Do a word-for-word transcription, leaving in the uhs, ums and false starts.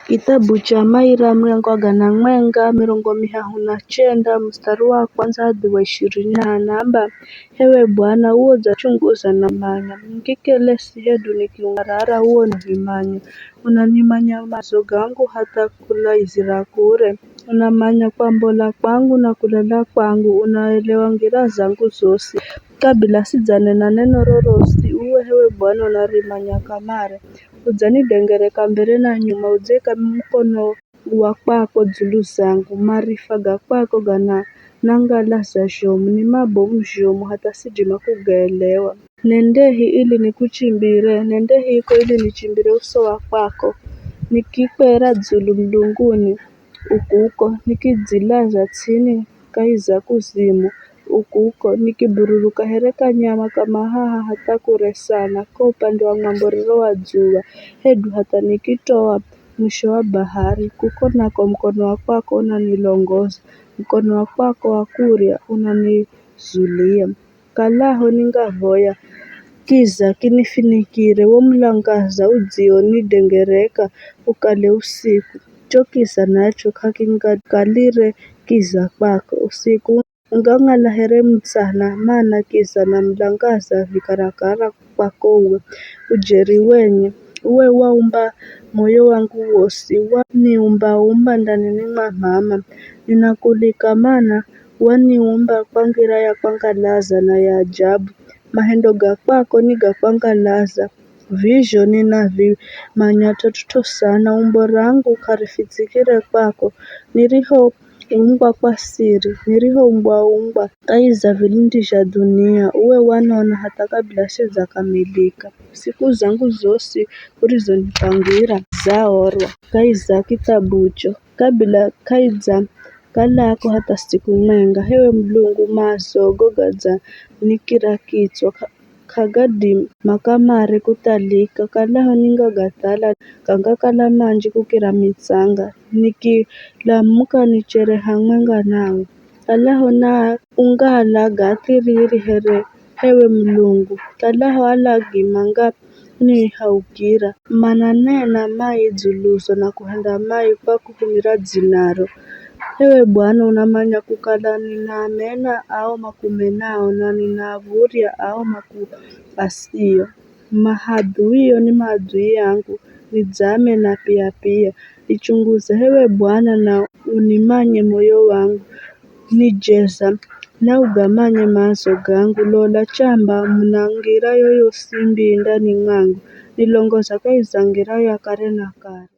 Kitabu cha Maira, muryango wa gana mwenga, mirongo mihahu na chenda, mustari wa kwandza hadi wa ishirini na namba. Hewe Bwana, uwo udzachunguza na manya, ningikelesi hedu nikiungarara uwo na vimanya. Unanimanya mazo gangu hatha kulaizira kure. Unamanya kwambola kwangu na kulala kwangu, unaelewa ngira zangu zosi. Kabila sidzanena neno rorosi, uwe hewe Bwana unarimanya kamare. Udzanidengereka mbere na nyuma, udzaika mukono wa kwako dzulu zangu. Marifa ga kwako gana nangalaza zhomu, ni mabomu zhomu hatha sidima kugaelewa. Nendehi ili nikuchimbire, nendehi iko ili nichimbire uso wa kwako. Nikikwera dzulu mlunguni ukuko, nikidzilaza ts'ini kahi za kuzimu ukuko, nikibururuka here kanyama ka mahaha hatha kure sana, ko upande wa mwamborero wa dzuwa, hedu hatha nikitoa mwisho wa bahari, kuko nako mukono wa kwako unanilongoza, mukono wa kwako wa kurya unanizulia. Kalaho ningavoya, kiza kinifinikire, wo mulangaza udzio nidengereka ukale usiku. Cho kiza nacho k'akingakalire kiza kwako. Usiku ungang'ala here mutsana, mana kiza na mulangaza vikarakara kwako uwe. Ujeri wenye, uwe waumba moyo wangu wosi, waniumba-umba ndanini mwa mama. Ninakulika mana waniumba kwa ngira ya kwangalaza na ya ajabu. Mahendo ga kwako ni ga kwangalaza, vizho ninavimanya t'ot'ot'o sana. Umbo rangu k'arifitsikire kwako, nirihoumbwa kwa siri, nirihoumbwa-umbwa kahi za vilindi zha dhunia, uwe wanona hatha kabila sidzakamilika. Siku zangu zosi urizonipangira zaorwa kahi za kithabucho, kabila k'aidzakalako hatha siku mwenga. Hewe Mulungu, maazogo gadzanikira kitswa, k'a-, k'agadima kamare kuthalika. Kalaho ningagathala, gangakala manji kukira mitsanga, nikilamuka nichere hamwenga nawe. Kalaho naungala ga thiriri here hewe Mulungu, kalaho alagi manganihaukira, mananena mai dzuluzo na kuhenda mai kwa kuhumira dzinaro. Hewe Bwana, unamanya kukala ninaamena ao makumenao, na ninaav̱urya ao makuasio. Mahadhuio ni maadhui angu, nidzaamena pia-pia. Nichunguze hewe Bwana, na unimanye moyo wangu. Nijeza, na ugamanye maazo gangu. Lola chamba muna ngira yoyosi mbii ndani mwangu, nilongoza kahi za ngira ya kare na kare.